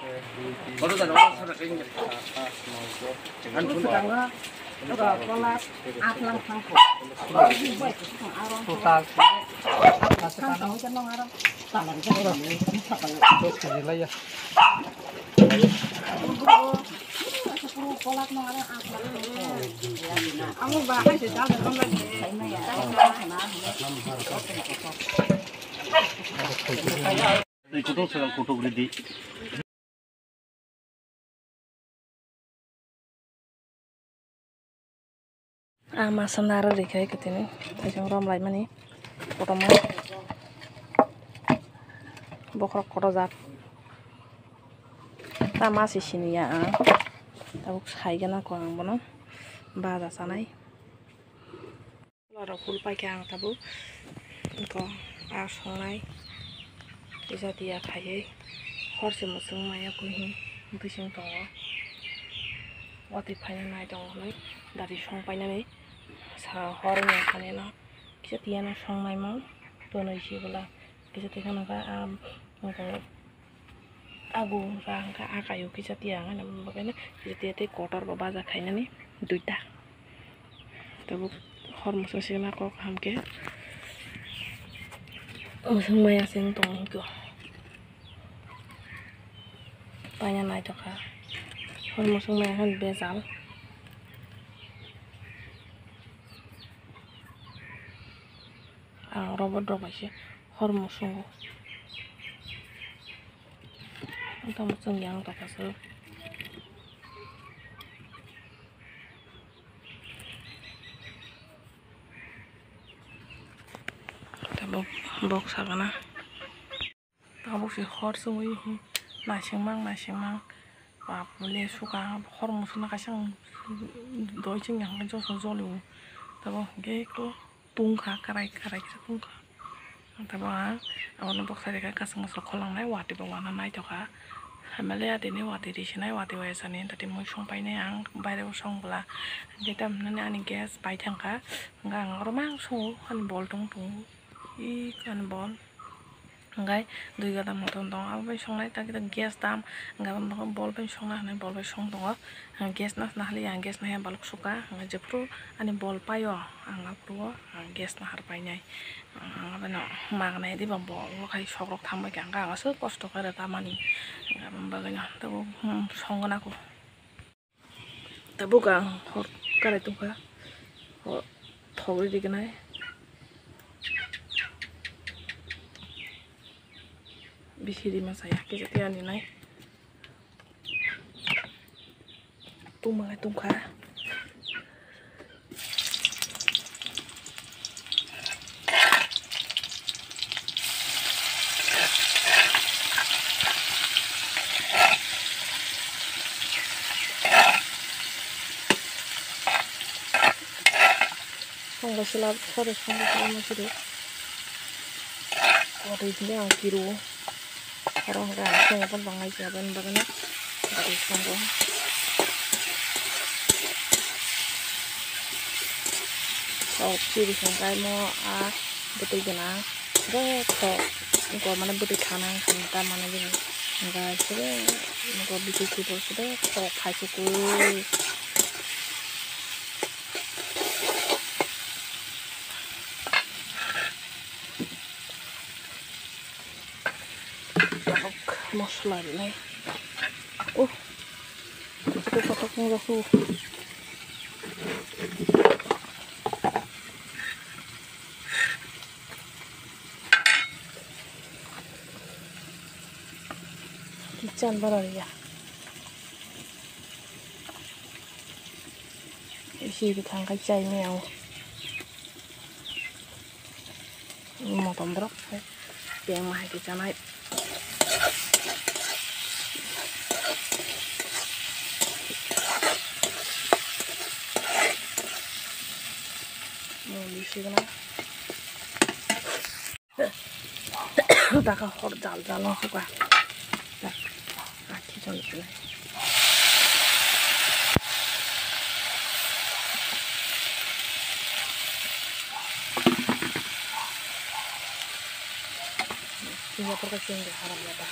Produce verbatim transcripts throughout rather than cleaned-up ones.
Twi kutung swkang kutuk ridi. Ah, masa naro rikhe kwtini, thaisong rom laimani, kotorma, bokhorok kotor jak. Ta masi siniya ang, tabuk saigana ko ang bono, baja sanai. Rok hul paikha ang tabuk. Eko a songnai kisa tiya khaiwi horse mwswng maya khe bising tongo. Watwi phaina nai tongo hwnwi dati song painani sa hor wngya sanino kisa tiyano songnaimung tonwi si bwla kisa twi kheno kha a. Agu ra hwnkha a kaio kisa tiya hwnkhai nw bagwi nw kisa tiya tei kotor bo baja khainani duita. Tabuk hor mwswng se ma kok kaham khe mwswng maya se wng tongo hinkhe paina naithok kha hor mwswng maya khe bejal. Ang robot rok bai se hor mwswngo. Ang tamo chwng yang tongkha se. Tabuk bok sagana. Tabuk se hor chumui naisingmang naisingmang bap le suka hor muchungma kaisa doi chwng yang joto jolio tabuk hwnkhe tungkha karai karai khe tungkha tabuk ang abono boksa rikha kwchwng bwswk kholangnai watwi bo wana naithokha hamya le adini watwi risinai watwi waisani tati mui song painai ang baire o song bwla hwnkhe tamhinani ani gas pai thangkha hwnkhe ang oro mang songo ani bol tong tongo. Ih, ani bol. Hwnkhe dui gada motom tongo, abo bai songnai, ta khe gas dam, hwnkhe abo bol bai songna hinwi bol bai song tongo. Gas no nahaliya, ang gas nahaliya balok suka, hwnkhe jephuru ani bol paio, ang aphuru o, ang gas nahar painai. Ang abono magnai diba bol o khai sok rok tham bai kha, hwnkhe ang aswk kosto khe rwtamani. Hwnkhe aboni bagwino tabuk, hmm, songna kho. Tabuk ang hor karai tongkha, hor thok ridi gwnai. Bisi rima saya kisa tiya ninai. Tungma khe tungkha. Songbo sila sori songbo sila masiri. Watwi sini ang kiru. Oro hwnkhe ang songbo tong tongnai se aboni bagwino. Watwi songbo. Sok siri songkai mo a bwtwi gwnang. Bwthok. Eko mane bwtwi thana wngkha ta mane bini. Hwnkhe side eko bwtwi thwipor side sok phaichukui. Tabuk mosla rinai. Oh, kotor kotor wngya su. Kichan bara ya. Isi bwkhang khai chai maya o. Motom borok pengma hai khe chanai. Moli signa. Taka hor jal jal no hoka. Aki jon jon. Singapore ka sing de haram ya ta.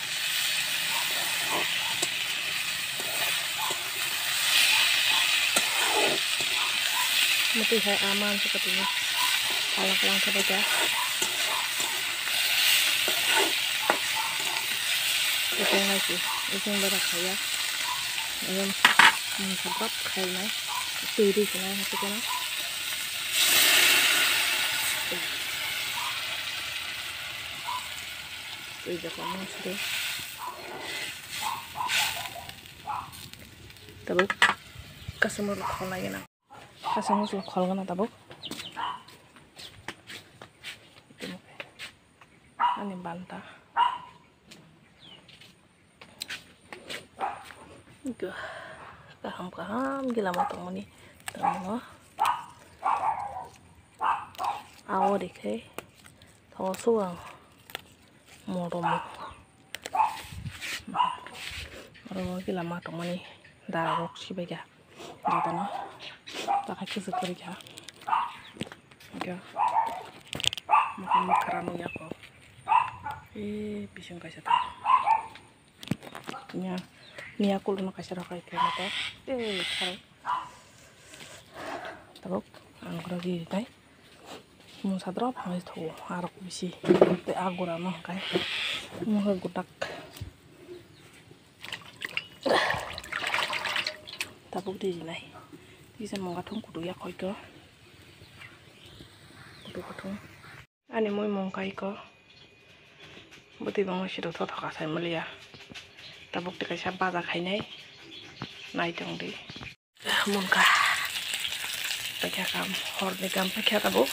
Mutwi hai a mansa katini. Alak lang khe baita. Ejeng lai si, ejeng bara khaya. Ayam mungsa bap khai nai. Twi ri sinai hati kono. Twi jaka mungsa de. Tabuk kasamuk khonai gana. Kasamuk khol gana tabuk. Ani banta. Kaham kaham gila ma tongmani tongmo. Awo rikhe thaw suwang moromo. Oro gila ma tongmani dara rok sibaikha. Jotono ta khe kichik kwrwikha. Hwnkhe mokol mwkhra nukya kho. E bising kaisa ta. Nya nia kulno kaisa rok hai khe moto. E kharo. Tabuk ang oro ri nai. Mungsa drop hai thogo arok bisi. Te agura no hwnkhe. Mungsa gutak. Tabuk rijinai. Kisa mungga thung kudu ya khoito. Kudu kuthung. Ani mui mung kaiko. Bwtwi bangma siro tho thoka sai maliya. Tabuk te kaisa baja khainai. Nai tong di. Mungka. Paikha kam. Hor ni kam paikha tabuk.